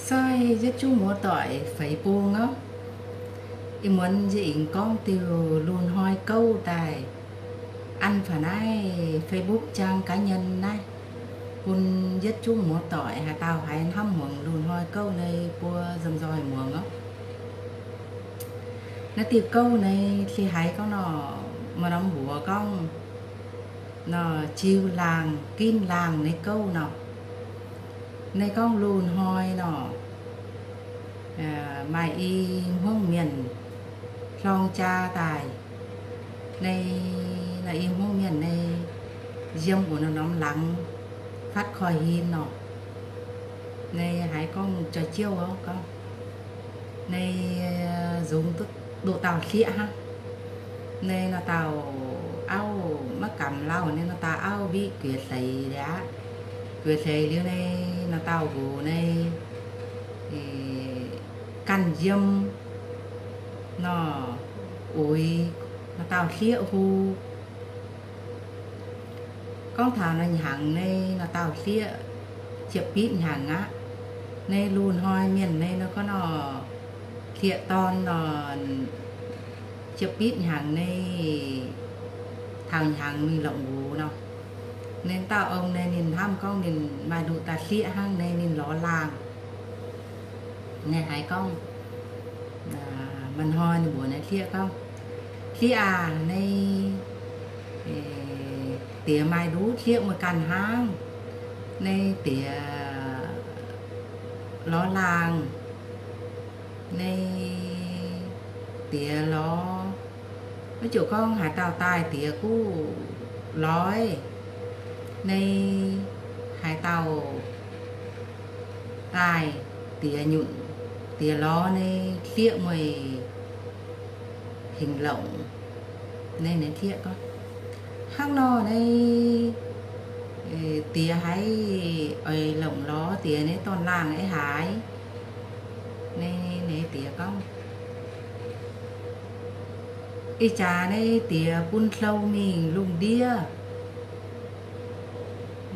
Sai yietv zungv muoz-doic feix bung aqv. Ih muonz yie aengx gorngv diuh lungh hnoi gouv daaih, an faaux naaiv Facebook จอง cá nhân naaiv, bun yietv zungv muoz-doic haaix dauh haiz hnamv muangx lungh hnoi gouv nyei buo nzomh nzoih muangx aqv. Naaiv diuh gouv nyei se haiz gorngv nor, maaih norm mbuox gorngv nor, Jiu Laangh Ginv Laangh nyei gouv nor. Naaiv gorngv lungh hnoi nor, maaih i hmuangv mienh hlorng jaa daaih. Naaiv, naaiv i hmuangv mienh naaiv yiem wuov norm laangz fatv koiv-hin nor. Naaiv haiz gorngv joux jiouv gorngv, naaiv nzungx doqc dauh hlieqv hnangv. Naaiv nor dauh auv maiv gamh lauh, naaiv nor dauh auv mbiqv guiex hleix liuz aqv. Guiex hleix liuz naaiv nor dauh nqox naaiv ganh yiem nor, uix nor dauh hlieqv hlo. Gorngv taux naaiv hnyangx naaiv nor dauh hlieqv ziepc bitv hnyangx aqv. Naaiv lungh hnoi mienh naaiv nor gorngv nor, hlieqv-dorn nor ziepc bitv hnyangx naaiv, taux hnyangx mingh longc nqox nor. Naaiv dauh ong naaiv ninh hnamv gorngv ninh maaih nduqc dauh hlieqv hnangv naaiv ninh lorz laangh. Naaiv haiz gorngv, maaih hnoi ninh mbuox naaiv hlieqv gorngv, Hlieqv aac, naaiv diex maaih nduqc hlieqv muoz ganh hnangv. Naaiv diex lorz laangh, naaiv diex lorz, wuov ziouc gorngv haaix dauh daaih diex guv lorz, naaiv haaix dauh daaih diex nyunc, diex lorz naaiv hlieqv mueiz hingh longc. Naaiv, naaiv hlieqv gorngv, Hnangv nor naaiv diex haiz oix longc lorz diex naaiv dorn-laangh aqv haaix? Naaiv, naaiv diex gorngv, Ih jaax naaiv diex bun hlo mingh lungh ndiev.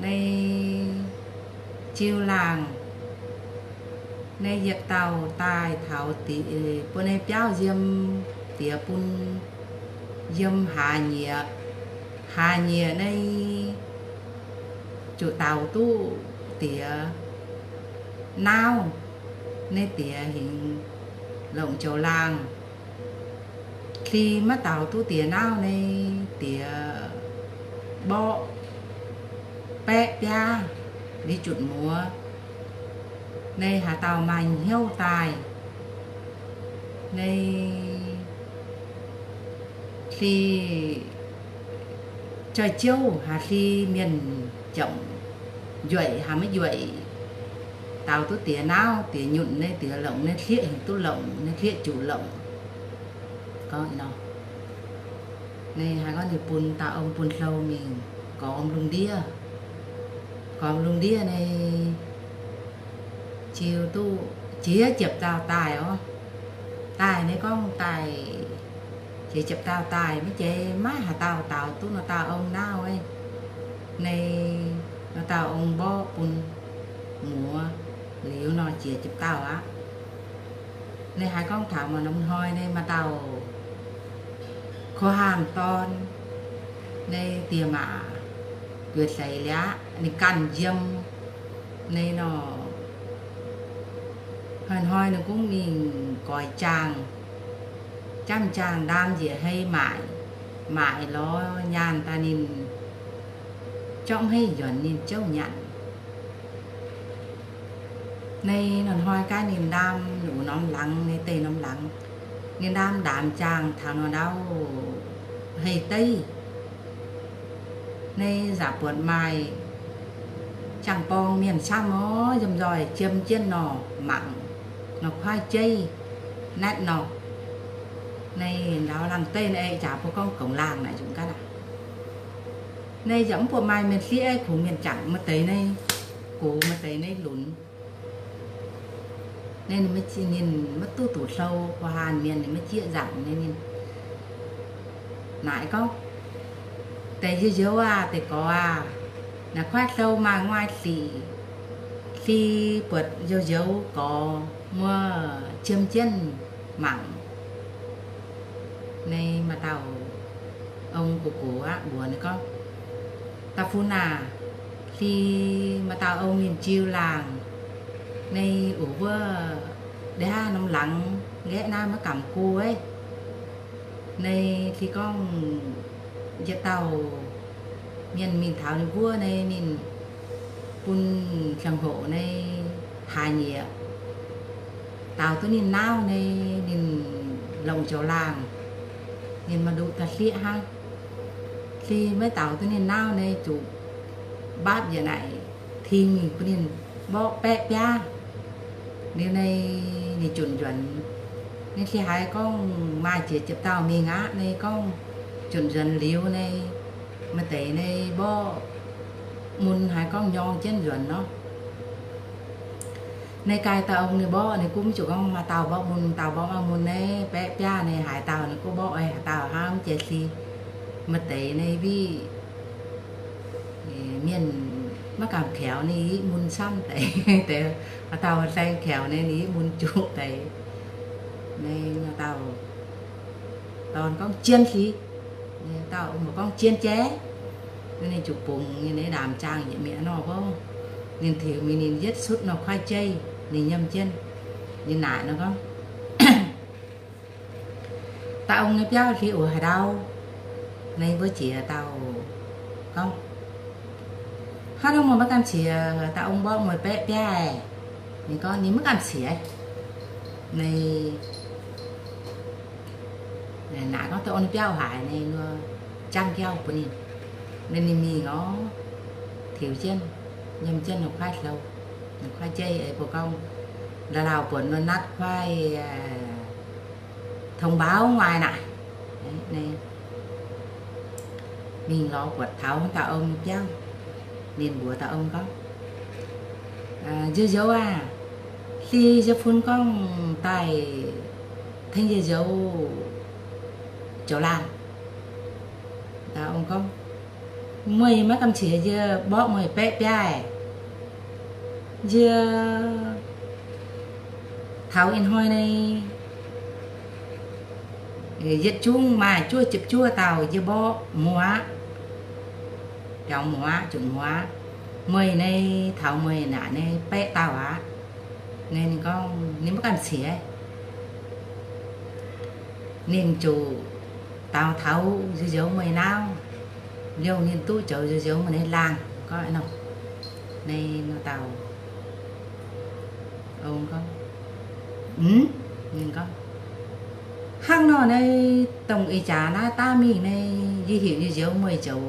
Naaiv jiu laangh, naaiv yietc dauh daaih taux diex, bun naaiv biauv yiem diex bun yiem hlaax nyieqc. Hlaax nyieqc naaiv zuqc daaux duqv diex nauv, naaiv diex hingx longc joux laangh. Hli maiv daaux duqv diex nauv naaiv diex mborqv baeqv biaav liuz jutc muoz. Naaiv haaix dauh maaih hnyouv daaih, naaiv hli jai-jouv haaix hli mienh jomc njueic haaix maiv njueic, daaux duqv diex nauv diex nyunc naaiv diex longc, naaiv hlieqv hingx duqv longc, naaiv hlieqv juqc longc. Gorngv nor, naaiv haaix gorngv ninh bun dauh ong bun hlo mingh gormx lungh ndiev. Gormx lungh ndiev naaiv ziux duqv jiex ziepc dauh daaih orv. Daaih naaiv gorngv daaih jiex ziepc dauh daaih maiv jiex maiv haaix dauh daaux duqv nor dauh ong nauv. Naaiv nor dauh ong mborqv bun muoz liuz nor jiex ziepc dauh aqv. Naaiv haaix gorngv taux maaih norm hnoi naaiv maaih dauh korv-haanh dorn, naaiv diex maac guiex hleix liuz aqv, ninh ganh yiem naaiv nor. Hnoi-hnoi ninh gunv mingh goix jaangh, jamv jaangh ndaam njiec hei maaic, maaic lorz nyaanh daaih ninh zorqv hmeiv njuonx ninh jouv nyanc. Naaiv norm hnoi gaax ninh ndaam wuov norm laangz, naaiv deix norm laangz, ninh ndaam ndaamv jaangh taux nor ndau hei deiv. Naaiv nzangc buatc maaih jaang-borng mienh camv orv, yiem nzoih jiem jienv nor mangc, nor kuaaiv jeiv naetv nor. Naaiv ndau laangz deiv naaiv jaax mbuo gorngv goux laangh naaic nzunc gaax aqv. Naaiv yaac mv buatc maaih mienh hlieqv, kungx mienh jangc maaih deix naaiv gox, maaih deix naaiv lunx. Naaiv ninh maiv, ninh maiv duqv duqv hlo, korv-haanh mienh ninh maiv jieqv nzangc naaiv ninh naaic gorngv, Deix njoux njoux aah, deix gorx aah, naaic kuaaiv hlo maaih nguaaiv sic, Hli buatc njoux njoux gorx muoz qiemx jienv mangc. Naaiv maaih dauh ong gox gox aqv mbuox ninh gorngv, Dauh fun aah, hli maaih dauh ong ninh jiu laangc. Naaiv oc wuov, ndeic hnangv norm laangz nqaeqv naaiv maiv gamh go. Naaiv hli gorngv yietc dauh mienh mingh taux ninh mbuov naaiv ninh bun ziangh hoc naaiv hlaax nyieqc daaux duqv ninh naaiv naaiv ninh longc njoux laangc, ninh maaih nduqc daaih hlieqv hnangv. Hli maiv daaux duqv ninh naaiv naaiv zuqc mbaapv yietc naaic ting mingh bun ninh mborqv baeqv biaav. Liuz naaiv ninh junc nzuonx. Naaiv hli haiz gorngv maaih jiex ziepc dauh mingh aqv. Naaiv gorngv junc nzuonx liuz naaiv maaih deix naaiv mborqv mun haiz gorngv nyorng jienv nzuonx nor. Naaiv gaaih dauh ong ninh mborqv ninh gunv ziouc gorngv maaih dauh mborqv mun, dauh mborqv maiv mun naaiv baeqv biaav naaiv haaix dauh ninh gunv mborqv haaix dauh hnangv mv jai hli. Maaih deix naaiv wih mienh maiv gamh kaux ninh i mun camv deix, deix haaix dauh saeng kaux naaiv ninh i mun juqc deix. Naaiv dauh dorn gorngv jien hli, dauh mbuo gorngv jien jai. Ninh ziouc bungx ninh naaiv ndaamv-jaang yietc mi'aqv nor, ninh tiux mingh ninh yietv sutv nor kuaaiv jeiv, ninh nyiemv jienv. Ninh naaic nor gorngv, Dauh ong nyei biauv hli oc haaix ndau? Naaiv mbuo jiex dauh gorngv, Hnangv nor meih maiv gamh qiex dauh ong mborqv meih baeqv biaav aeqv? Ninh gorngv ninh maiv gamh qiex. Naaiv naaic gorngv dauh ong nyei biauv haaix, naaiv mbuo jangv jauv bun ninh. Naaiv ninh mingh orv, tiux jienv, nyiemv jienv longc kuaaiv hlo, longc kuaaiv jeiv, mbuo gorngv lauh lauh buonc mbuo natv kuaaiv thông báo ngoài naaic. Mingh lorz buatc taux dauh ong nyei biauv. Ninh mbuox dauh ong gorngv, Njoux njoux aah, hli njoux fun gorngv daaih tengx njoux njoux joux laangh. Dauh ong gorngv, Meih maiv gamh qiex yie mborqv meih baeqv biaav aeqv? Yie taux ih hnoi naaiv yietc zungv maaih juov ziepc juov dauh yie mborqv muoz aqv, biaux muoz aqv, zunc muoz aqv. Meih naaiv taux meih naaic naaiv baeqv dauh aqv. Naaiv ninh gorngv ninh maiv gamh qiex. Ninh zuqc daux taux njoux njoux meih naaiv liouh ninh duqv joux njoux njoux meih naaiv laangh. Gorngv nor, naaiv dauh ong gorngv, Mv, ninh gorngv, Hnangv nor naaiv dongh ih jaax naaiv daav mingh naaiv yie heuc njoux njoux meih joux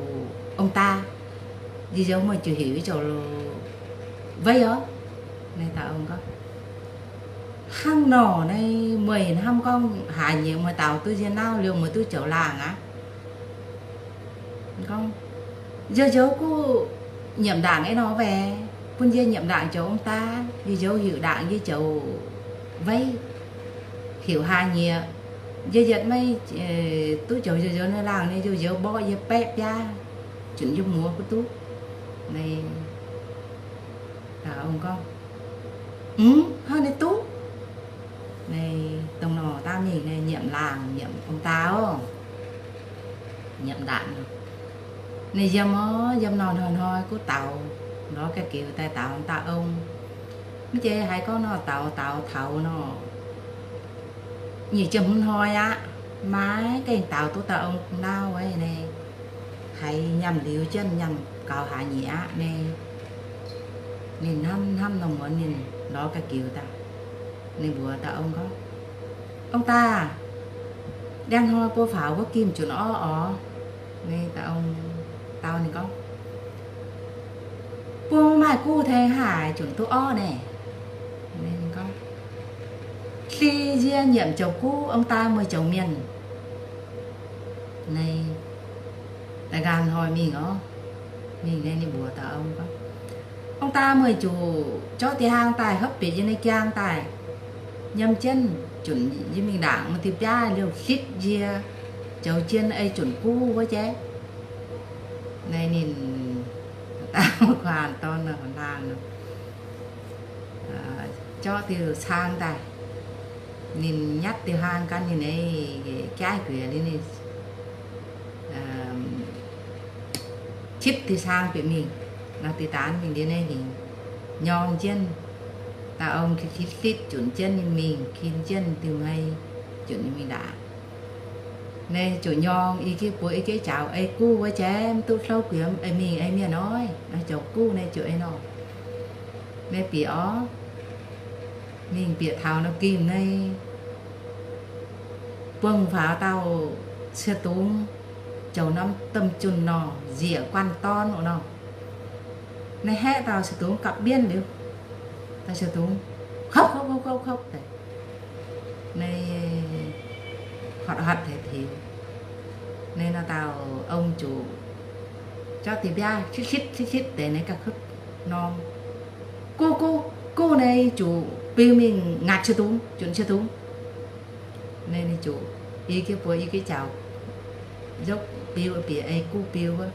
ong daa, njoux njoux meih ziouc heuc yie joux weiv oc. Naaiv dauh ong gorngv, Hnangv nor naaiv meih hnamv gorngv haaix nyungc meih daux duqv yie naaiv liouh meih duqv joux laangh aqv? Gorngv, Njoux njoux guv nyiemc ndaangc ei nor, bun yie nyiemc ndaangc joux ong daa, njoux njoux heuc ndaangc yie joux weiv, heuc haaix nyungc, yie yietc maiv duqv joux njoux njoux nyei laangh, njoux njoux mborqv yie baeqv biaav, zunc yie muoz kuv duqv. Naaiv dauh ong gorngv, Mv, hnangv naaiv duqv. Naaiv dongh nor daav mingh naaiv nyiemc laangh, nyiemc ong daa oc. Nyiemc ndaangc nor, ninh yiem oc, yiem nor hnoi-hnoi guv daux, lorz ga'geux daaih daux dauh ong. Mv jeiz haiz gorngv nor daux daux taux nor, nyic ziepc hmz hnoi aqv, maiv gaengh daux duqv dauh ong nauv wuov naaiv, haiz nyiemc liuz jienv nyiemc gaux haaix nyungc aqv naaiv. Ninh hnamv hnamv nor muonz ninh lorz ga'geux daaih, ninh mbuox dauh ong gorngv, Ong daa, ndiangx hnoi buo faaux wuov gimh zunc orv oc. Naaiv dauh ong dau ninh gorngv, Buo maaih guv tengx haaix zunc duqv orv naaic? Ninh gorngv, Hli yie nyiemc ziouc guv, ong daa meih ziouc mienh. Naaiv nqa'haav hnoi mingh orv, mingh naaiv ninh mbuox dauh ong gorngv, Ong daa meih zuqc zorqv dih hlaang daaih hopv bieqc yie nyei jaang daaih, nyiemv jienv zunc yie mingh ndaangc maaih diuh biaav liouh hlitv yie, zoux jien ei zunc guv wuov jaiv. Naaiv ninh dauh kuaanh dorn nor, laangh nor, jorqv diuh cang daaih. Ninh nyatv diuh hlang gan ninh nyei jaaiv guiex liuz, ninh qipv diuh cang bieqc mingh. Nor diuh daanv mingh liuz naaiv hingc nyorng jienv. Dauh ong kin hlitv junc jienv ninh mingh, kin jienv diuh hmei junc ninh mingh ndaangc. Naaiv ziouc nyorng i jienv buoz i jienv jaux, ei guv wuov jaaix mv duqv hlouv guiex, ei mingh ei mienh oix. Naaiv ziouc guv naaiv ziouc ei nor, naaiv bieqc orv, mingh bieqc taux nor gimh naaiv buangh faaux dauh cie dungz, zoux norm domh junh nor, nzieqc guanh dorn oc nor. Naaiv haeqv dauh cie dungz gapv mbienv liuz, dauh cie dungz kopv kopv kopv kopv deix, naaiv hotv hotv haic tiux. Naaiv nor dauh ong ziouc jorqv diuh mbiaav hlitv hlitv hlitv hlitv deix naaiv ga'kuotv norm, guv guv guv, naaiv ziouc biu mingh ngaatc cie dungz, junc cie dungz. Naaiv ninh ziouc i jienv buoz i jienv jaux, nzopv biu bieqc, ei guv biu wuov,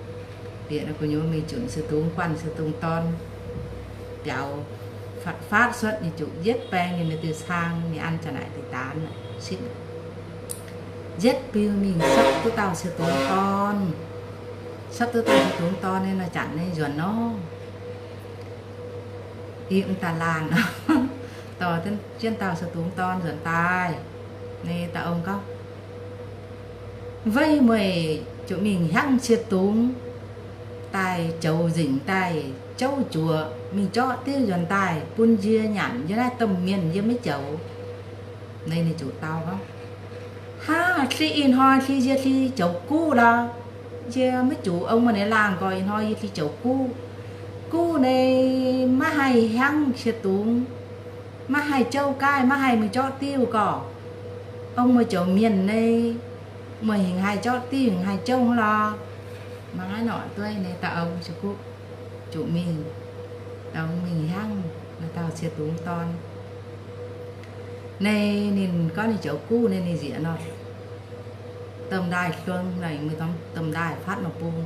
bieqc nor gu'nyuoz mingh junc cie dungz, guanh cie dungz dorn, biaux faatv faatv cuotv, ninh ziouc yietv baeng ninh nyei diuh cang, ninh an ziangh naaic diuh daanv sitv, yietv biu mingh sapv duqv dauh cie dungz dorn. Sapv duqv dauh cie dungz dorn naaiv nor, janc naaiv nzuonx nor, i mv daaih laangh, dorh jienv dauh cie dungz dorn nzuonx daaih. Naaiv dauh ong gorngv, weiv meih ziouc mingh hiaangv cie dungz daaih, joux nzengc daaih, jouv juoqc, mingh jorqv diuv nzuonx daaih bun yie nyanc, yie naaiv domh mienh yie maiv joux. Naaiv ninh ziouc dau gorngv, hnangv hlieqv ih hnoi hlieqv yie hlieqv joux guv lorqc. Yie maiv zuqc ong meih nyei laangh nqoi, ih hnoi yie hlieqv joux guv. Guv naaiv maiv haih hiaangv cie dungz, maiv haih jouv gaaih, maiv haih mingh jorqv diuv gorqv. Ong meih joux mienh naaiv, meih hingh haih jorqv diuv, hingh haih jouv lorqc. Mangc naaiv norqc dueiv naaiv dauh ong ziouc guv, ziouc mingh, dauh ong mingh hiaangv naaiv dauh cie dungz dorn. Naaiv ninh gorngv ninh joux guv naaiv, ninh nzieqc nor, domh ndaaih hluong nor, mingh domh ndaaih fatv nor bung.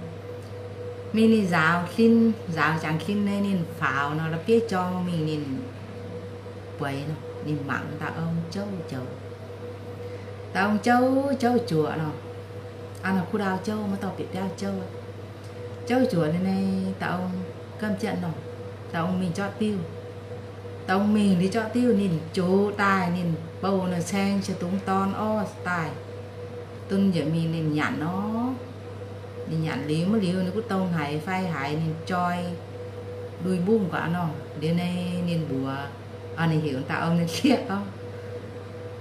Mingh ninh nzaaux hlen, nzaaux jangx hlen naaiv ninh faaux nor, la'bieiv jorng mingh ninh bueix nor, ninh mangc dauh ong jouv joux. Dauh ong jouv jouv juoqc nor, aa nor kuv ndau jouv, maiv dorh bieqc biauv jouv. Jouv juoqc naaiv, naaiv dauh ong gamh jienv nor, dauh ong mingh jorqv diuv. Dauh ong mingh liuz jorqv diuv, ninh jux daaih, ninh bouh nor caeng cie dungz dorn orv daaih. Dunh njiec mingh ninh nyanc nor, ninh nyanc liuz maiv liuz ninh kuv dongh haiz fai haiz ninh joi ndui mbungv guaax nor, liuz naaiv ninh mbuox, ninh heuc dauh ong ninh hlieqv gorngv,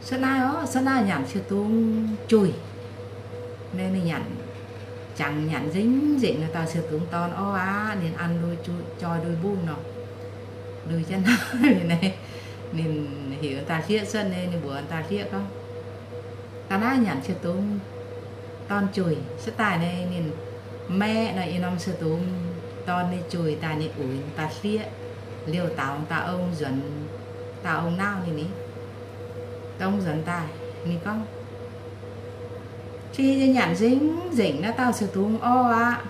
cuotv naaiv orv, cuotv naaiv nyanc cie dungz juih. Naaiv ninh nyanc, jangx nyanc nzengc nzengc nor dauh cie dungz dorn orv aqv, ninh an ndui joi ndui mbungv nor, ndui jienv nor, ninh heuc dauh hlieqv cuotv, ninh mbuox dauh hlieqv gorngv, daaih naaiv nyanc cie dungz dorn juih. Cuotv daaih naaiv ninh maeqv nor i norm cie dungz dorn nyei juih daaih, ninh uix dauh hlieqv liouh daux dauh ong nzuonx, dauh ong nauv ninh ni. Dauh ong nzuonx daaih, ninh gorngv, Ih yie nyanc nzengc nzengc naaiv dauh cie dungz orv aqv.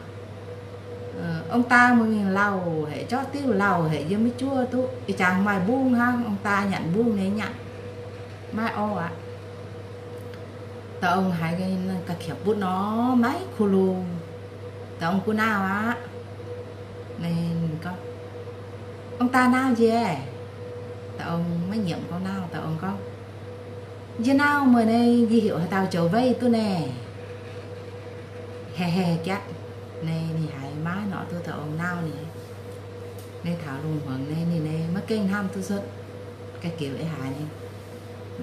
Ong daa meih mingh lauh haic, jorqv diuv lauh haic, yie maiv juov duqv. Ih jangx maaih mbungv hnangv, ong daa nyanc mbungv nyei nyanc, maiv orv aqv. Dauh ong haiz ga'qiepc butv nor, maiv kuh lungh. Dauh ong gunv nauv aqv. Ninh gorngv, Ong daa nauv njiec? Dauh ong maiv nyiemc gorngv nauv. Dauh ong gorngv, Njie nauv meih naaiv, njie heuc haaix dauh joux weiv duqv naaiv? Haeh haeh jatv. Naaiv ninh haiz maiv norqc duqv dauh ong nauv ni. Naaiv taux lungh hmuangx naaiv ninh naaiv maiv gengh hnamv duqv cuotv ga'qiex ei haaix ni.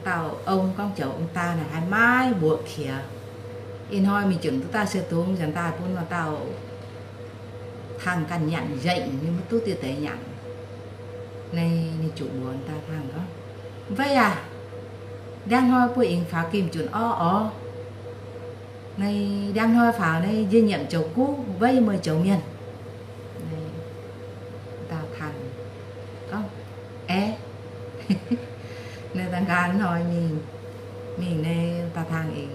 Dauh ong gorngv joux ong daa naaic haiz maiv mbuoqc qiex. Ih hnoi mingh junc duqv daaih cie dungz nzuonx daaih bun nor dauh tangh ganh nyanc nzengc, ninh maiv duqv diuh deix nyanc. Naaiv ninh zuqc mbuox dauh tangh gorngv, Weiv aac, ndiangx hnoi buo ih faaux gimh junc orv oc. Naaiv ndiangx hnoi faaux naaiv yie nyiemc joux guv, weiv meih joux mienh. Dauh tangh gorngv, Aeqv, naaiv daaih nqaang hnoi mingh, mingh naaiv dauh tangh eix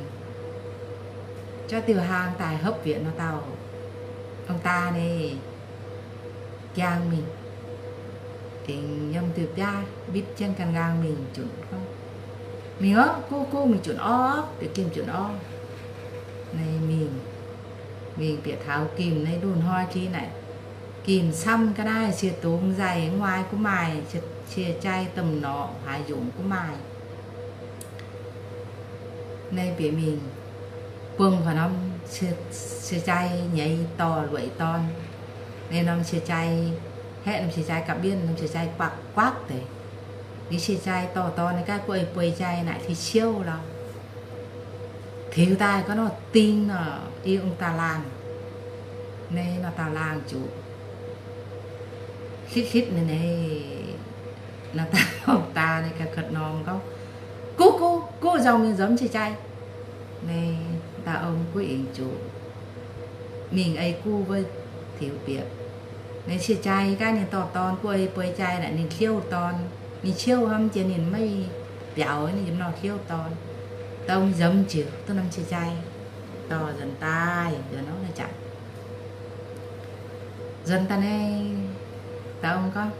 zorqv diuh hlaang daaih hopv bieqc nor dauh ong daa naaiv jang mingh. Dingc yiem diuh biaav mbipv jienv ganh nqaang mingh junc gorngv, mingh oc, guv guv mingh junc orv, bieqc gimh junc orv. Naaiv mingh, mingh bieqc taux gimh naaiv ndunh hnoi jiex naaic, gimh camv ga'naaiv cie dungz nzaic mv maaih guv maaih, cie jai domh norqc haaix nyungc guv maaih. Naaiv bieqc mingh buangh haaix norm cie jai nyei dorh lueic dorn. Naaiv norm cie jai, haeqv norm cie jai gapv mbienv, norm cie jai guaqv guaqv deix. Liuz cie jai dorh dorn naaiv gaav guoqv ei bueix jai naaic hleix ciouv lorqc. Tiux daaih gorngv nor ding nor, i ong daauh laangh. Naaiv nor daauh laangh zuqc hlitv hlitv naaiv, naaiv nor daauh ong daa naaiv ga'kuotv norm gorngv, guv guv guv nzorng mingh nzuonx cie jai. Naaiv daauh ong guv eng zuqc mingh ei guv wuov tiux bieqc. Naaiv cie jai gaav ninh dorh dorn guoqv ei bueix jai naaic ninh hleuv dorn. Ninh ciouv hnamv jiex ninh maiv biaux, ninh yiem nor hleuv dorn. Daauh ong nzuonx ziouc duqv norm cie jai dorh nzuonx daaih nzuonx nor naaiv zanc. Nzuonx daaih naaiv, daauh ong gorngv,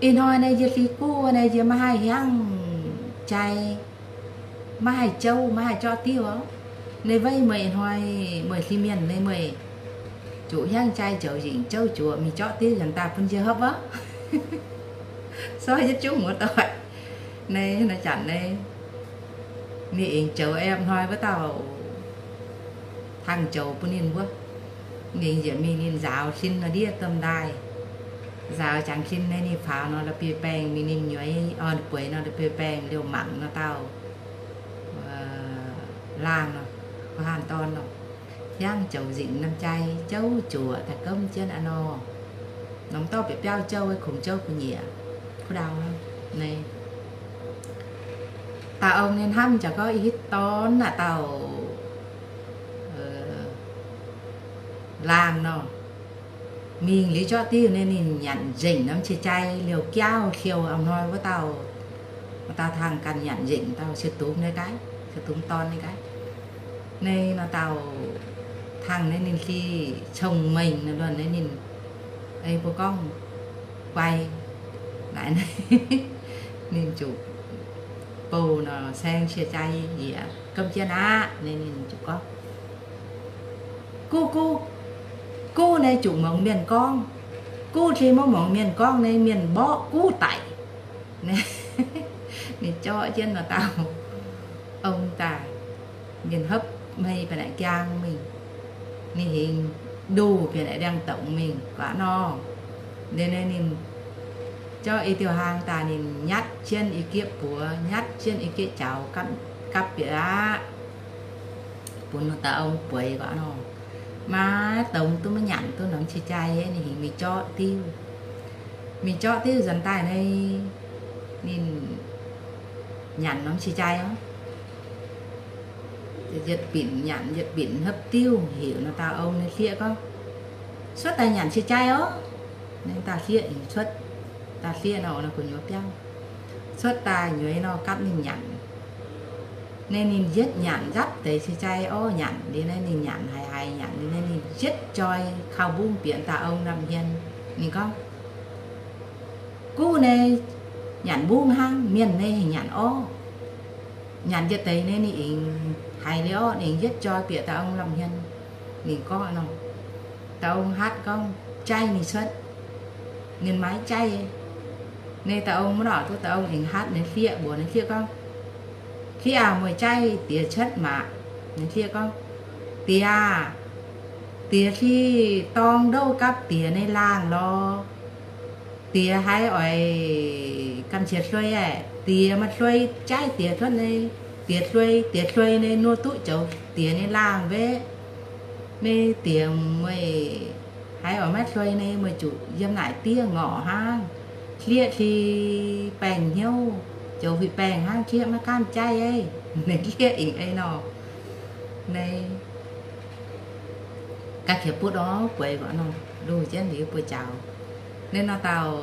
ih hnoi naaiv yie hleix guv naaiv yie maiv haih hiaangx jai, maiv haih jouv, maiv haih jorqv diuv oc. Naaiv weiv meih ih hnoi meih hleix mienh naaiv meih zuqc hiaangx jai joux nzengc jouv juoqc mingh jorqv diuv nzuonx daaih bun yie hopv oc. Sortv yietv zungv muoz-doic. Naaiv, naaiv zanc naaiv, ninh aengx joux a'hnoi wuov dauh tangh joux bun ninh wuov. Ninh njiec mingh ninh nzaaux sin nor ndiev domh ndaaih. Nzaaux jangx sin naaiv ninh faaux nor la'bieiv-baengh mingh ninh nyueiz orn bueix nor la'bieiv-baengh liouh mangc nor dauh laangh nor, guh haanh dorn nor, hiaangx joux nzengc norm jai jouv juoqc daaih gomv jienv a'hnoi. Norm dorh bieqc biauv jouv, kungx jouv gu'nyieqc kuv ndau nor. Naaiv daauh ong ninh hnamv jaax gorngv, ih hitv dorn naaic dauh laangh nor, mingh liuz jorqv diuv naaiv ninh nyanc nzengc norm cie jai liouh jauv hliouh a'hnoi wuov dauh, wuov dauh tangh ganh nyanc nzengc dauh cie dungz naaiv gaax, cie dungz dorn naaiv gaax. Naaiv nor dauh tangh naaiv ninh hleix cong-mengh nor luonx naaiv ninh, ei mbuo gorngv guai naaiv, ninh zuqc bouh nor saeng cie jai yaac gomv jienv aqv. Naaiv ninh zuqc gorngv, guv guv, guv naaiv zuqc muangx mienh gorngv. Guv hleix maiv muangx mienh gorngv naaiv mienh mborqv guv daic. Ninh jorqv jienv nor dauh ong daaih, mienh hopv mei bieqc naaic jaang mingh, ninh hingx nduh bieqc naaic ndiangx-dongc mingh guaax nor. Ninh, ninh jorqv i diuh hlaang daaih ninh nyatv jienv i gieqv buoz, nyatv jienv i gieqv jaux gapv, gapv bieqc aqv. Bun dauh ong bueix guaax nor, maiv dongz duqv maiv nyanc duqv norm cie jai, ninh hingx mingh jorqv diuv. Mingh jorqv diuv nzuonx daaih naaiv, ninh nyanc norm cie jai oc. Yietc binc nyanc yietc binc hopv diuv, heuc nor dauh ong nyei hlieqv gorngv, cuotv daaih nyanc cie jai oc. Naaiv dauh hlieqv cuotv, dauh hlieqv nor, nor gu'nyuoz biauv, cuotv daaih nyueiz nor gapv ninh nyanc. Naaiv ninh yietv nyanc nzapv deix cie jai orv nyanc liuz naaiv ninh nyanc haiz haiz nyanc liuz naaiv ninh yietv joi kaux mbungv bieqc dauh ong nza'hmien. Ninh gorngv, guv naaiv nyanc mbungv hnangv, mienh naaiv hingh nyanc orv. Nyanc jienv deix naaiv ninh aengx haiz liuz orv, ninh aengx yietv joi bieqc dauh ong nza'hmien. Ninh gorngv nor, dauh ong hatv gorngv jaiv ninh cuotv, ninh maiv jaiv. Naaiv dauh ong maiv nor duqv, dauh ong aengx hatv ninh hlieqv mbuox ninh hlieqv gorngv, hlieqv aac, meih jaiv diex cuotv maah? Ninh hlieqv gorngv, diex aah, diex hlih dorng ndouv gapv diex nyei laangh lorh. Diex haiz oix gamh qiex hlui aeqv, diex maaih hlui jaiv diex cuotv nyei. Diex hlui, diex hlui nyei nor duqv joux diex nyei laangh mbeqv. Naaiv diex meih haiz oix maiv hlui nyei, meih zuqc yiem naaic diev ngorc hnangv. Hlieqv hlih baengh hnyouv, joux huih baengh hnangv, hlieqv maiv gaamv jaiv. Hlieqv ih ei nor, naaiv ga'qiex butv orv, bueix nor, luh jienv liuz bueix jaux. Naaiv nor dauh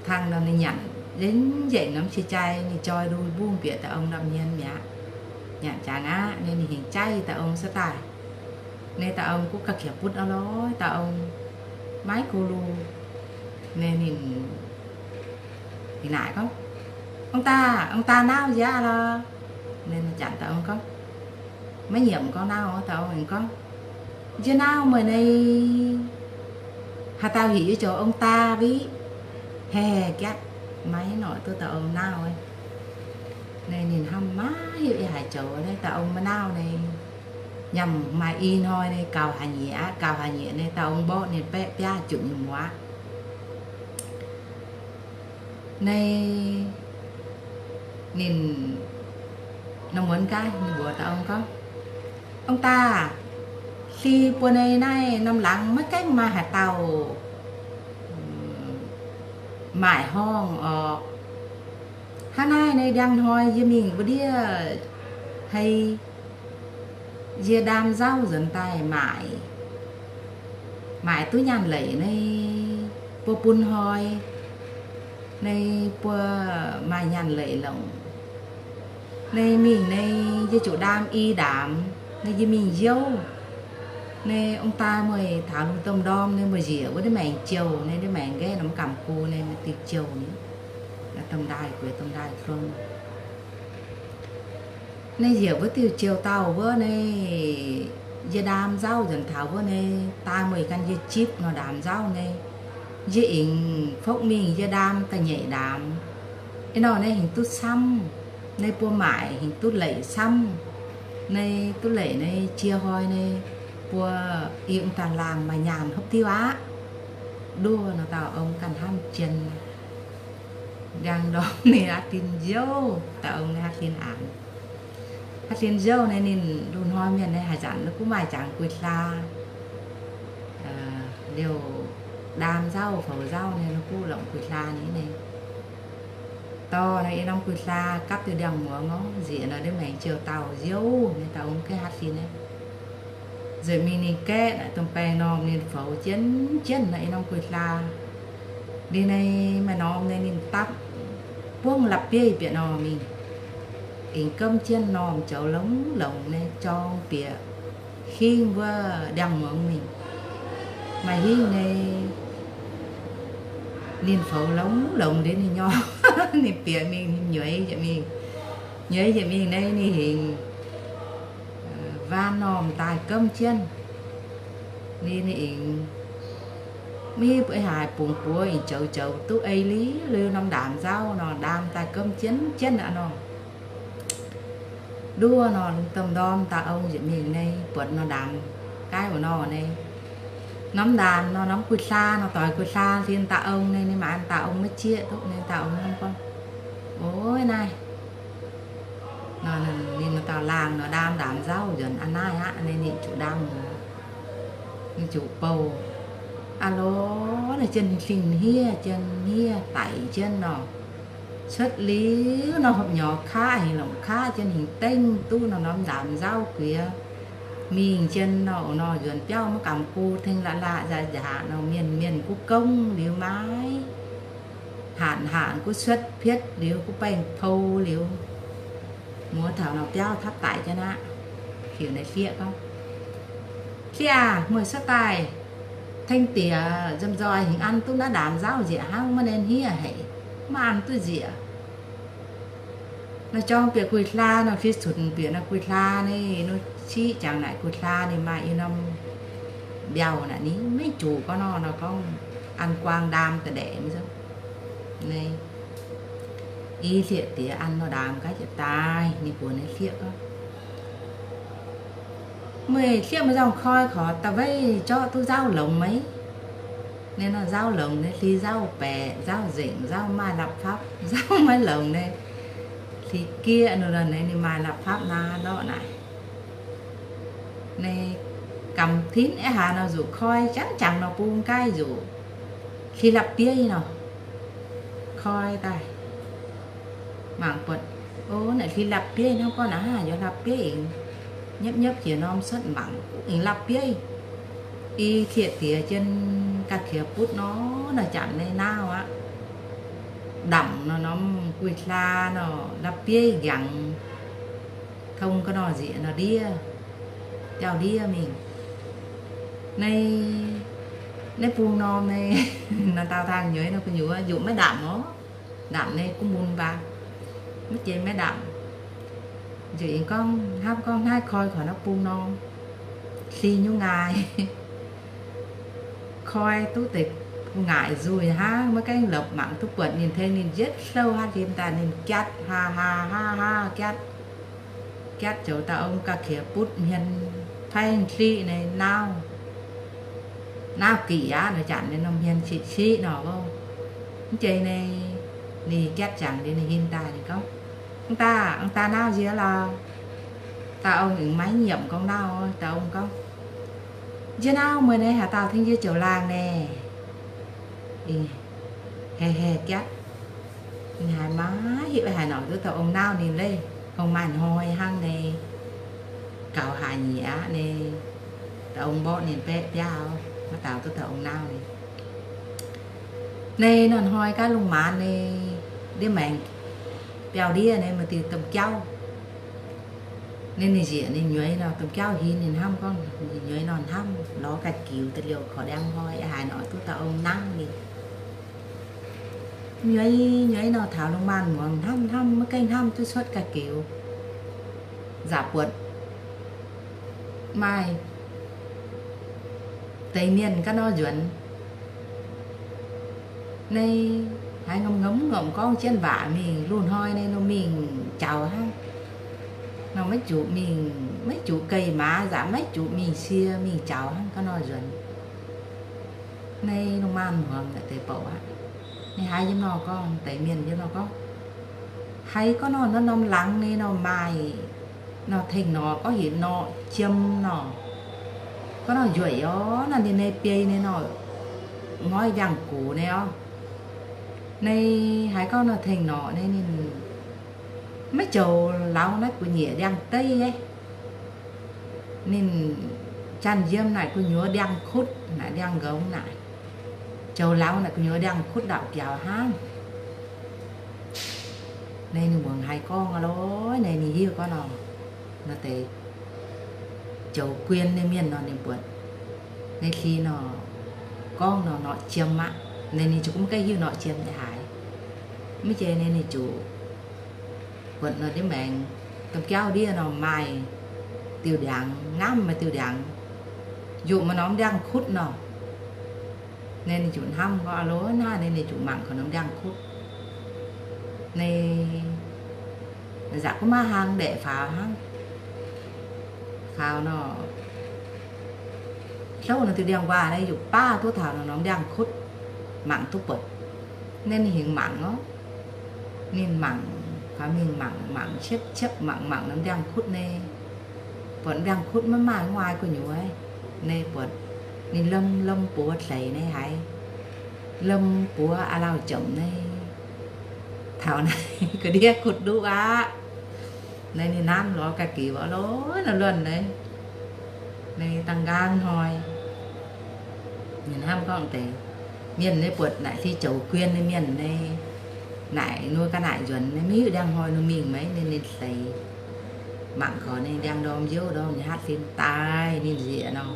tangh nor ninh nyanc nzengc norm cie jai, ninh joi nduh mbungv bieqc dauh ong nza'hmien mi'aqv. Nyanc jangx aqv, naaiv ninh hingx jaiv dauh ong cuotv daaih. Naaiv dauh ong guv ga'qiex butv orv lorh, dauh ong maiv go lu. Ninh, ninh naaic gorngv, Ong-daa, ong-daa nauv njiec aqv lorh? Ninh janc dauh ong gorngv, Maiv nyiemc gorngv nauv. Dauh ong ninh gorngv, Njie nauv meih nei haaix dauh heuc yie joux ong-daa wuic? Heh, gaeqv maiv noic duqv dauh ong nauv. Ninh, ninh hnamv maiv hiuv yie haaix joux naaiv dauh ong maiv nauv naaiv. Nyaanh maaih i hnoi naaiv gauh haaix nyieqc aqv, gauh haaix nyieqc naaiv dauh ong mborqv ninh baeqv biaav junc nyei muoz aqv. Naaiv ninh, ninh muonz gaax ninh mbuox dauh ong gorngv, Ong-daa, hli buo naaiv, naaiv norm laangz maiv gaengh maaih haaix dauh maaic horngh orqc. Hnangv naaiv naaiv ndiangx hnoi yie mingh mbu'ndiev hei yie ndaam nzauv nzuonx daaih maaic, maaic duqv nyaanh leic naaiv buo bun hnoi, naaiv buo maaih nyaanh leic longc. Naaiv mingh naaiv yie zuqc ndaam i ndaamz, naaiv yie mingh youh. Naaiv ong-daa meih taux lungh domh ndorm naaiv meih njiec wuov ndiev maengx jouh, naaiv ndiev maengx nqaeqv norm gamh gu naaiv diuh jouh ni, domh ndaaih gueix domh ndaaih kuong. Naaiv njiec wuov diuh jouh dauh wuov naaiv, yie ndaam nzauv nzuonx taux wuov naaiv, daa meih gan yie zipv nor ndaamz nzauv naaiv. Yie aengx fokv mingh yie ndaam da'nyeic ndaamz. Ih nor naaiv hingx duqv camv, naaiv buo maaic hingx duqv leic camv. Naaiv duqv leic naaiv jiex hnoi naaiv buo i ong-daa laangh maaih nyaanh hopv diuv aqv. Nduov nor dauh ong ganh hnamv jien. Ndiangx ndorm ninh haaix din youh, dauh ong naaiv haaix din aanx. Haaix din youh naaiv ninh lungh hnoi mienh naaiv haaix zanc nor gunv maaih jangx guix hlaa, liouh ndaam nzauv foux nzauv naaiv nor gunv longc guix hlaa ni naaiv. Dorh naaiv i norm guix hlaa gapv diuh ndiangx-muoz ngorv nzieqc nor ndiev maengx jouh dauh youh naaiv dauh ong gaengh haaix din naaiv. Nzueic mingh ninh gaeqv naaic domh baengh norm ninh foux jienv jienv naaiv i norm guix hlaa. Ninh naaiv maaih norm naaiv ninh dapv buangv la'bieiv bieqc nor mingh. Aengx gomv jienv normh joux longx longx naaiv jorng bieqc hingv wuov ndiangx-muoz mingh. Maaih hingv naaiv ninh foux longx longx ndiev ninh nyorx, ninh bieqc mingh ninh nyueiz yietc mingh, nyueiz yietc mingh naaiv ninh hingx waan normh daaih gomv jienv. Ninh, ninh aengx mv hiuv haaix bungx buoz aengx joux joux duqv ei liuz liuz norm ndaamz nzauv nor, ndaam daaih gomv jienv jienv aqv nor. Nduov nor, domh ndorm dauh ong njiec mingh naaiv buatc nor ndaamz gaaix wuov nor naaiv. Norm ndaamz nor, norm guix hlaa nor, doix guix hlaa hli dauh ong naaiv, ninh maaih an dauh ong maiv jieqv duqv naaiv, dauh ong hnamv gorngv, Ov, naaiv nor, ninh nor dauh laangh nor ndaam ndaamz nzauv nzuonx aqv naaiv aqv, naaiv ninh zuqc ndaam nor, ninh zuqc bouh. Aa lorz, naaiv jienv hingh hniev, jienv hniev daic jienv nor. Cuotv liuz nor hopv nyorx kaqv, hingh longc kaqv jienv hingh dengv duqv nor norm ndaamz nzauv guiex mingh jienv nor, nor nzuonx biauv maiv gamh gu tengx la'laqc nzaqc nzaqc nor, mienh mienh guv gong liuz maiv hanc hanc guv cuotv pietv liuz guv baengh pou liuz, muoz taux nor biauv tapv daic jienv aqv. Heuc naaiv hlieqv gorngv, Hlieqv aac, meih cuotv daaih tengx diex nzomh nzoih hingh an duqv naaiv ndaamz nzauv nzieqc hnangv, maiv nen hniev haic, maiv an duqv nzieqc. Nor jorng bieqc guix hlaa nor, hlieqv cunx bieqc nor guix hlaa naaiv, nor ciqv jangx naaic guix hlaa ninh maaih i norm mbiauh naaic, ninh maiv zuqc gorngv nor, nor gorngv an guang ndaam da'ndaeqc mv zeiz. Naaiv i hlieqv diex an nor ndaamz gaax jiez daaih, ninh mbuox naaiv hlieqv gorngv, Meih hlieqv maaih nzauh koi korc da'weiv zorqv duqv nzauv longx maiv? Naaiv nor nzauv longx naaiv, hli nzauv baeqc, nzauv nzengc, nzauv maaih la'papv, nzauv maiv longx naaiv, hli gieqv nor, naaiv ninh maaih la'papv nor lorqc naaic. Naaiv gamh tinv aqv haaix nor nzuqc koi, jangv jangx nor bung gaaih nzuqc hli la'bieiv nor koi daaih. Mangc buatc, o, naaic hli la'bieiv hnangv, gorngv naaic hnangv yaac la'bieiv, nyopv nyopv jiex norm cuotv mangc aengx la'bieiv. I hlieqv diex jienv ga'qiex butv nor, naaic janx naaiv nauv aqv. Ndamc nor norm guih hlaa nor la'bieiv nqangx, tong ga'nor nzieqc nor ndiev, jauv ndiev mingh. Naaiv Naaiv bung norm naaiv, nor dauh dangh nyueiz nor gu'nyuoz yaac maiv ndamc orv. Ndamc naaiv gunv mun baac maiv jiex maiv ndamc. Nzueic aengx gorngv hnamv gorngv naaiv koi korc naaiv bung norm, hli nyungc ngaih, koi duqv deix gu'nguaaic nzuih hnangv, maiv gaengh lopc mangc duqv buatc ninh tengx ninh njietv hlouh hatv hlen daaih ninh jatv haa haa haa haa jatv. Jatv joux dauh ong ga'qiex butv hmien, paaiv hliqv nyei nauv, nauv giqc aqv nor, janc nyei norm hmien siqv siqv nor. Mv jeiz nyei, ninh jatv jangx liuz ninh hin daaih ninh gorngv, Ong-daa, ong-daa, nauv nziex lorh? Dauh ong aengx maiv nyiemc gorngv nauv. Dauh ong gorngv, Nziex nauv, meih naaiv haaix dauh tengx yie joux laangh naaic? Haeh haeh jatv. Ninh haiz maiv hiuv haaix norm duqv dauh ong nauv ninh leiz, hungh maaih hnoi hnangv nyei, gaux haaix nyungc aqv nyei. Dauh ong mborqv ninh baeqv biauv, maiv gaux duqv dauh ong nauv ninh. Naaiv norm hnoi gaav lungh maanz nyei, ndiev maengx biauv ndiev nyei, maaih diuh domh jauv. Naaiv ninh nzieqc ninh nyueiz nor, domh jauv hin ninh hnamv gorngv, ninh nyueiz nor hnamv lorz ga'giux da'liouh korv ndiangx hnoi, haaix norm duqv dauh ong nauv ninh. Nyueiz nyueiz nor taux lungh maanz muangx, hnamv hnamv maiv gaengh hnamv duqv cuotv ga'giux. Nza'buatc maaih deix mienh gaav nor nzuonx. Naaiv haiz ngomc ngomc ngomc gorngv jienv waac mingh, lungh hnoi naaiv nor mingh jaux hnangv. Nor maiv zuqc mingh, maiv zuqc geh maaz, nza'hmien maiv zuqc mingh sie, mingh jaux hnangv gaav nor nzuonx. Naaiv lungh maanz muangx deix bouc aqv. Ninh haiz yiem nor gorngv, deix mienh yiem nor gorngv, haiz gorngv nor norm norm laangz nyei nor maaih nor tengx norqc, gorngv heuc norqc jiem nor. Gorngv nor njueic orv, nor ninh nyei biei nyei nor, ngoiv ndiangx-guc nyei orv. Naaiv haiz gorngv nor tengx norqc nyei ninh maiv joux lauz naaiv gu'nyuoz ndiangx-deiv. Ninh janx yiem naaic gu'nyuoz ndiangx-kutv, naaic ndiangx-nqongx naaic, joux lauz naaic gu'nyuoz ndiangx-kutv ndapc biaux hnangv. Naaiv ninh muangx haiz gorngv aqv lorqc, naaiv ninh hiuv gorngv nor, nor deix joux guien nyei mienh nor ninh buatc. Naaiv hli nor gorngv nor norqc jiem aqv. Naaiv ninh ziouc maiv gaengh hiuv norqc jiem nyei haaix. Mv jeiz naaiv ninh ziouc buatc nor ndiev maengx, domh jauv ndiev nor maaih diuh ndiangx, ngamv maaih diuh ndiangx, yungz maaih norm ndiangx-kutv nor. Naaiv ninh ziouc hnamv gorngv, aa lo, naaiv ninh ziouc mangc kaux norm ndiangx-kutv. Naaiv nza'gengh maiv hnangv, ndaeqc faaux hnangv. Faaux nor, hlouv nor diuh ndiangx-nquaah naaiv yaac baav duqv taux norm ndiangx-kutv, mangc duqv buatc. Naaiv ninh hingx mangc orv. Ninh mangc, faaux mingh mangc, mangc ciepv ciepv, mangc mangc norm ndiangx-kutv naaiv, buatc ndiangx-kutv maiv maaih gu'nyuoz. Naaiv buatc ninh lomh lomh buoz deix naaiv haiz, lomh buoz a'lauh jomc naaiv. Taux naaiv ga'ndiev kutv nduqv aqv. Naaiv ninh nanv lorz ga'giux aqv lorqc, nor luonh naaiv. Naaiv dangh nqaang hnoi, ninh hnamv gorngv deix mienh naaiv buatc naaic hli zoux guien nyei mienh naaiv, naaic nor ga'naaiv nzuonx naaiv, maiv hiuv ndiangx-hnoi nor mingh maiv, ninh, ninh deix mangc kaux ninh ndiangx-ndorm nziouv ndorm nyei hatv fim daaih ninh nzieqc nor,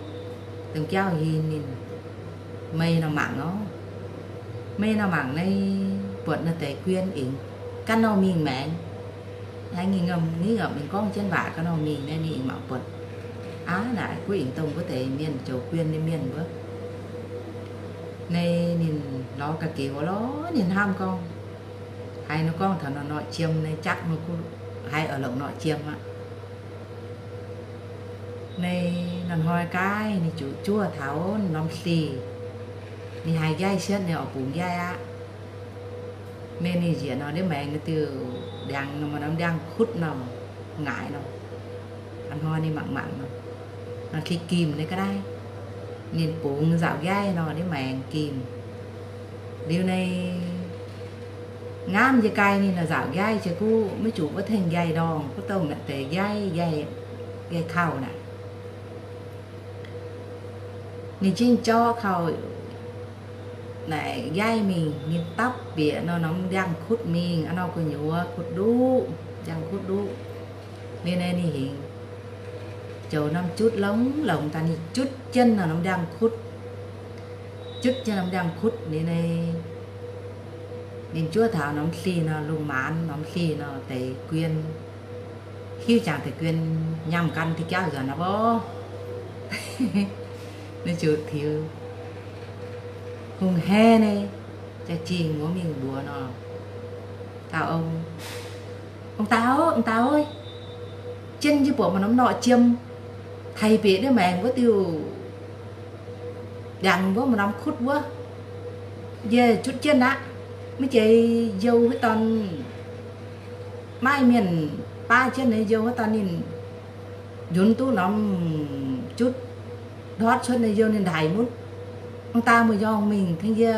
domh jauv hin ninh, meih nor mangc orv. Meih nor mangc naaiv, buatc naaiv deix guien aengx ganh nor mingh maengx. Naaiv ninh ngomc, ninh ngomc ninh gorngv jienv waac ganh nor mingh naaiv, ninh aengx mangc buatc. Aav, naaic guv aengx dongh wuov deix mienh zoux guien nyei mienh wuov. Naaiv ninh lorz ga'giux lorz, ninh hnamv gorngv, haiz nor gorngv taux nor norqc jiem naaiv, jaqv nor gunv haiz oix longc norqc jiem aqv. Naaiv norm hnoi gaav ninh ziouc juov taux norm hlih, ninh haiz njaih sietv ninh oix bungx njaih aqv. Naaiv ninh njiec nor ndiev maengx naaiv diuh ndiangx nor maaih norm ndiangx-kutv nor, ngaaic nor. A'hnoi ninh mangc mangc nor, nor hlih gimh naaiv ga'naaiv, ninh bungx nzauc njaih nor ndiev maengx gimh. Liuz naaiv ngamv yie gai ninh nor nzauc njaih jiex guv maiv zuqc wuov tengx njaih ndorngh, guv dongh naaic deix njaih, njaih, njaih kauh naaic. Ninh zingh jorqv kauh naaic njaih mingh, ninh dapv bieqc nor norm ndiangx-kutv mingh, a'hnoi gu'nyuoz kutv nduqv, ndiangx-kutv nduqv. Liuz naaiv ninh hingx zoux norm jutv longx longx daaih, ninh jutv jienv nor norm ndiangx-kutv. Jutv jienv norm ndiangx-kutv ninh, ninh juov taux norm hlih nor, lungh maanz norm hlih nor, deix guien, hiuv jangx deix guien nyaanh gan diuh jauv nzuonx aqv oc. Ninh zuqc tiux hungh haaix nyungc jaa-jingh wuov mingh mbuox nor, dauh ong, Ong-daa, ong-daa, jien yie buatc maaih norm norqc jiem taux bieqc ndiev maengx wuov diuh ndiangx wuov maaih norm kutv wuov. Yie jutv jienv aqv. Maiv zeiz youh haaix dorn, maiv mienh baav jienv nyei, youh haaix dorn ninh njunc duqv norm jutv ndortv cuotv nyei, youh ninh ndaix mutv. Ong-daa, meih njorngh mingh tengx yie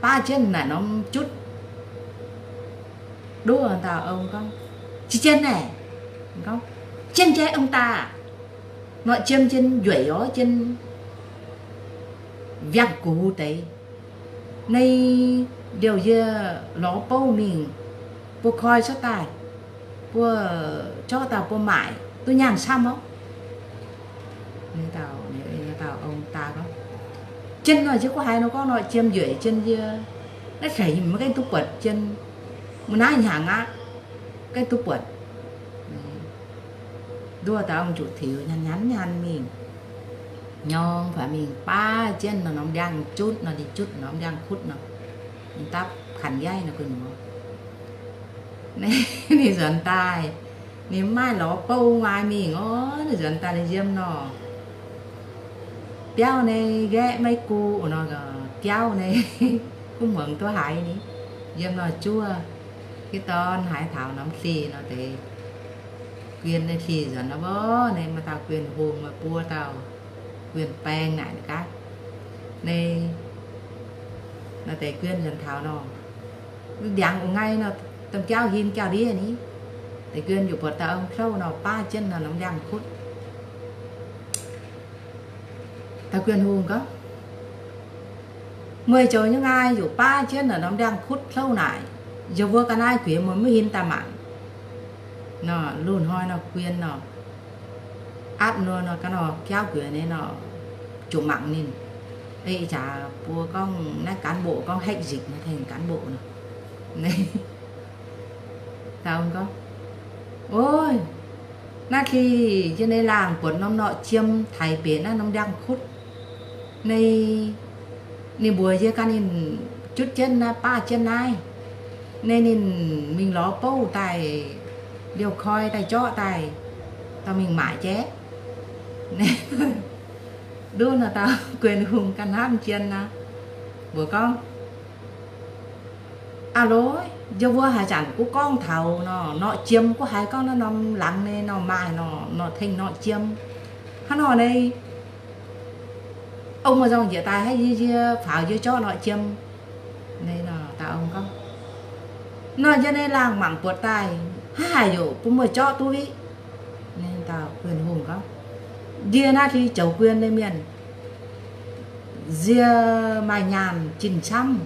baav jienv naaic norm jutv. Nduov dauh ong gorngv, Jien naaic, jien jai ong-daa, norqc jiem jien njueic oc, jien mbiangh gux deix. Naaiv liouh yie lorz bouv mingh, buo koi cuotv daaih, buo zorqv daaih buo maaic duqv nyaanh camv oc. Dauh ong-daa gorngv, Jien nor, yie gorngv haaix nor gorngv norqc jiem njueic jien yie, naaiv haic maiv gaengh duqv buatc jien, mbuo naaiv hnyangx aqv, gaengh duqv buatc. Nduov dauh ong zuqc tiux nyanc nyanc nyanc mingh, nyorng faaux mingh baav jienv nor norm ndiangx-jutv nor, ninh jutv norm ndiangx-kutv nor, ninh dapv kanh yaiv nor gu'nyuoz. Ninh nzuonx daaih, ninh maiv lorz bouv, maiv mingh oc. Ninh nzuonx daaih ninh yiem nor, biauv nyei nqaeqv maiv gu nor, biauv nyei, kuv muangx duqv haiz ni, yiem nor juov. Hiuv dorn haiz taux norm hlih nor deix guien nyei hlih nzuonx nor, mbuo nyei maaih dauh guien hungh, maaih buo dauh guien baeng naaic gaax. Nyei nor deix guien nzuonx taux nor, ndiangx ong-ngai nor, domh jauv hin jauv-ndiev ni. Deix guien yaac buatc dauh ong klouv nor, baav jienv nor norm ndiangx-kutv. Dauh guien hungh gorngv, Meih zoux nyei nqaai yaac baav jienv nor norm ndiangx-kutv klouv naaic, yie mbuo ga'naaiv guiex meih maiv hin daaih mangc. Nor, loz-hnoi nor guien nor, aapv nor nor ga'naaiv jauv guiex nyei nor, zuqc mangc ninh. Ih jaax mbuo gorngv naaiv cán bộ gorngv hách dịch nyei, thành cán bộ nor. Dauh ong gorngv, Ov, naaiv hlih yie nyei laangh buatc norm norqc jiem taux bieqc naaiv norm ndiangx-kutv. Nyei ninh mbuox yie ganh ninh jutv jienv naaiv, baav jienv naaiv. Nyei ninh mingh lorz bouv daaih, liouh koi daaih zorqv daaih, dorh mingh maaic jaiv. Nduov nor dauh guien hungh ganh hnamv jien nor, mbuox gorngv, Aa loz, yie mbuo haaix zanc gunv gorngv taux nor, norqc jiem gunv haiz gorngv naaiv norm laangz nyei nor maaih nor, nor tengx norqc jiem. Hnangv nor nyei, ong maaih nzorng njiec daaih, haiz yie, yie faaux yie zorqv norqc jiem. Nyei nor, dauh ong gorngv, Nor yie nyei laangh mangc buatc daaih, haiz haic yaac bun meih zorqv duqv. Nyei dauh guien hungh gorngv, Ndie naaiv hlih zoux guien nyei mienh, yie maaih nyaanh jin camv.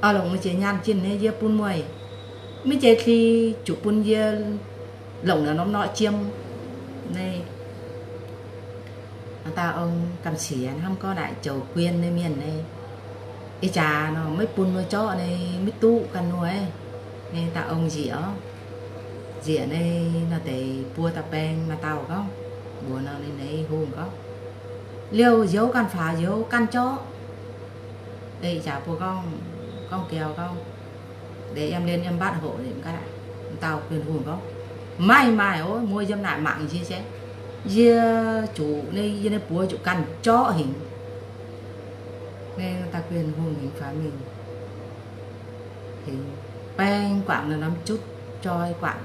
Oix longc naaiv jiex nyaanh jin nyei yie bun meih. Maiv zeiz hlih zuqc bun yie longc naaiv norm norqc jiem. Nyei dauh ong gamh qiex hnamv gorngv naaic zoux guien nyei mienh nyei, ih jaax nor maiv bun meih zorqv nyei, maiv duqv ganh nyei. Nyei dauh ong njiec oc. Njiec nyei nor deix buo dauh baeng maaih dauh gorngv, mbuox nor nyei hungh gorngv, Liouh youz ganh faaux youz ganh zorqv. Ih jaax mbuo gorngv, gorngv gau gorngv, deix yiem len yiem mbatv hoc, dauh guien hungh gorngv, Maiv maaih oc, mbuo yiem naaic mangc njiec jaiv. Yie zuqc nyei, yie nyei buoz zuqc ganh zorqv hingx. Nyei dauh guien hungh hingx faaux mingh, hingx baeng guangc nor norm jutv, joi guangc.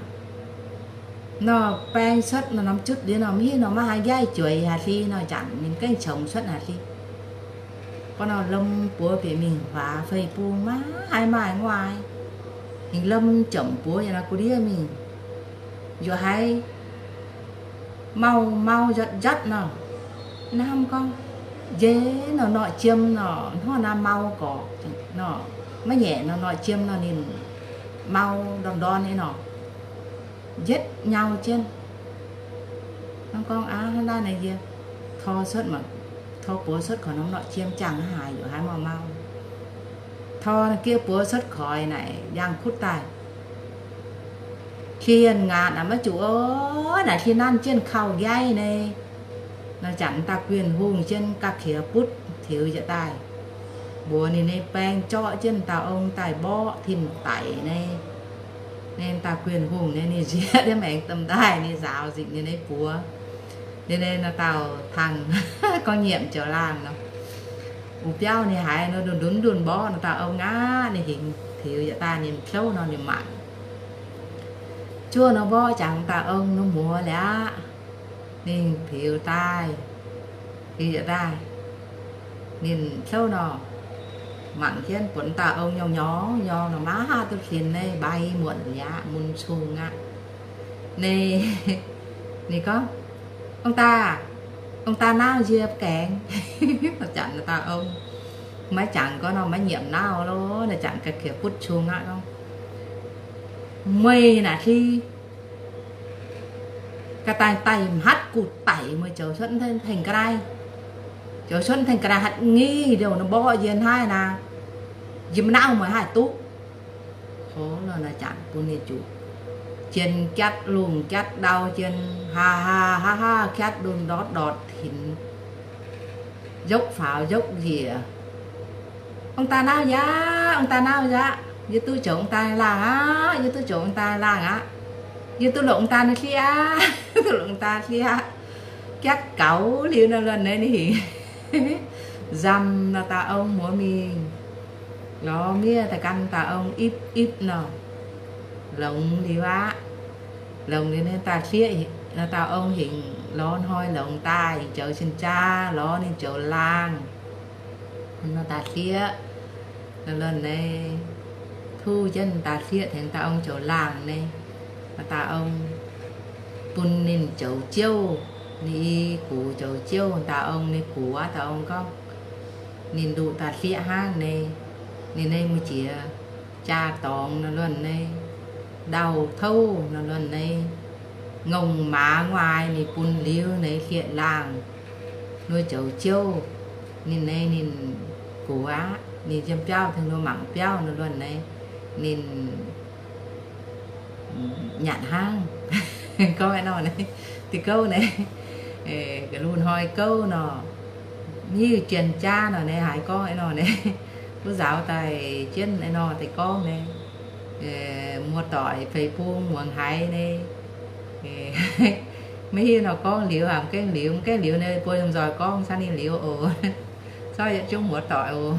Nor baeng cuotv nor norm jutv liuz nor maiv hiuv nor maiv haaix nqaaiv jueix haaix hlin nor, janc ninh gengh coux cuotv haaix hlin. Gorngv nor lomh buoz bieqc mingh huaax fei bung maiv haaix maaih nguaaic. Hingx lomh jomc buoz yaac nor gu'ndiev mingh, yaac haiz mau mau njotv njotv nor. Hnamv gorngv, Njiec nor norqc jiem nor hnangv naaiv mau gorqc nor, maiv nyaeqc nor norqc jiem nor ninh mau ndorn ndorn nyei nor. Njietv nyau jienv. Hnamv gorngv, Aav, hnangv naaiv nyei yie tor cuotv mangc, Tor buoz cuotv koix norm norqc jiem jangh haaix, yaac haiz mau mau. Tor naaiv giev buoz cuotv koix naaic, yangh kutv daaih, qiex hienh ngaatc naaic maiv zuqc oc. Naaic qiex nanv jienv kauh nqaiv nyei. Naaiv zanc dauh Guin Hungh jienv ga'qiex butv tiux yietc daaih, mbuox ninh nyei baeng zorqv jienv dauh ong daaih mborqv tin-daic nyei. Ninh dauh Guin Hungh nyei, ninh nziex jienv maengx domh daaih, ninh nzaaux nzengc ninh nyei buoz. Ninh nyei naaiv dauh tangh gorngv nyiemc joux laangh nor, wuov biauv ninh haiz nor, ndunh ndunh mborqv naaiv dauh ong aqv. Ninh hingx tiux yietc daaih, ninh kouv nor ninh mangc, zuov nor mborqv jangx dauh ong nor muoz liuz aqv. Ninh tiux daaih, tiux yietc daaih, ninh kouv nor mangc jienv, buatc dauh ong nyorng nyorng nyorng nor, maiv haih duqv fin nyei, mbai muonc liuz aqv, mun cung aqv. Ninh, ninh gorngv, Ong-daa, ong-daa naaiv nzie gaengh. Naaiv zanc naaiv dauh ong maiv jangx gorngv nor maiv nyiemc naaiv lo. Naaiv zanc ga'qiex butv cung aqv gorngv, Meih naaic ti ga'daaih daaih mv hatv guv daic, meih zoux cuotv tengx ga'naaiv, zoux cuotv tengx ga'naaiv hatv ngih ndouh nor mborqv yie hnangv naaic, yie maiv nauv meih haih duqv. Hoz nor naaiv zanc bun ninh zuqc jien jatv lungh jatv ndau, jien haa haa haa haa jatv ndutv ndortv ndortv tinx, yopv faaux yopv njiec. Ong-daa naaiv yaac, ong-daa naaiv yaac, yie duqv zoux ong-daa laangh aqv, yie duqv zoux ong-daa laangh aqv, yie duqv longc ong-daa nyei sieqv aqv, duqv longc ong-daa sieqv aqv. Jatv gaux liuz nor luonh naaiv ninh hingx nzamc naaiv dauh ong muoz mingh lorz miev daaih gan dauh ong ipv ipv nor, longx liuz aqv. Longx liuz naaiv dauh sieqv, naaiv dauh ong hingx lorz hnoi longx daaih, hingx joux cien-jaa lorz ninh joux laangh. Naaiv dauh sieqv, naaiv luonh naaiv, tuv jienv dauh sieqv tengx dauh ong joux laangh naaiv. Naaiv dauh ong bun ninh joux jouv, ninh i gux joux jouv, dauh ong ninh gux aqv. Dauh ong gorngv ninh nduqc dauh sieqv hnangv naaiv, ninh naaiv mbuo jiex jaa dorngx naaiv luonh naaiv, ndau-touv naaiv luonh naaiv, ngongh maaz nguaaic ninh bun liuz naaiv sieqv laangh, ninh joux jouv, ninh naaiv ninh gux aqv. Ninh yiem biauv tengx ninh mangc biauv naaiv luonh naaiv, ninh nyanc hnangv. Gorngv a'nor naaiv, deix gouv naaiv, ga'lungh hnoi gouv nor, hiuv jien jaav nor naaiv haiz gorngv a'nor naaiv, wuov nzaaux daaih jienv a'nor deix gorngv naaiv, muoz-doic feix bung muangx haiz naaiv, maiv hiuv nor gorngv liuz, mv gaengh liuz, mv gaengh liuz naaiv buo nzoih gorngv camv ninh liuz oc. Corc yietc zungv muoz-doic oc.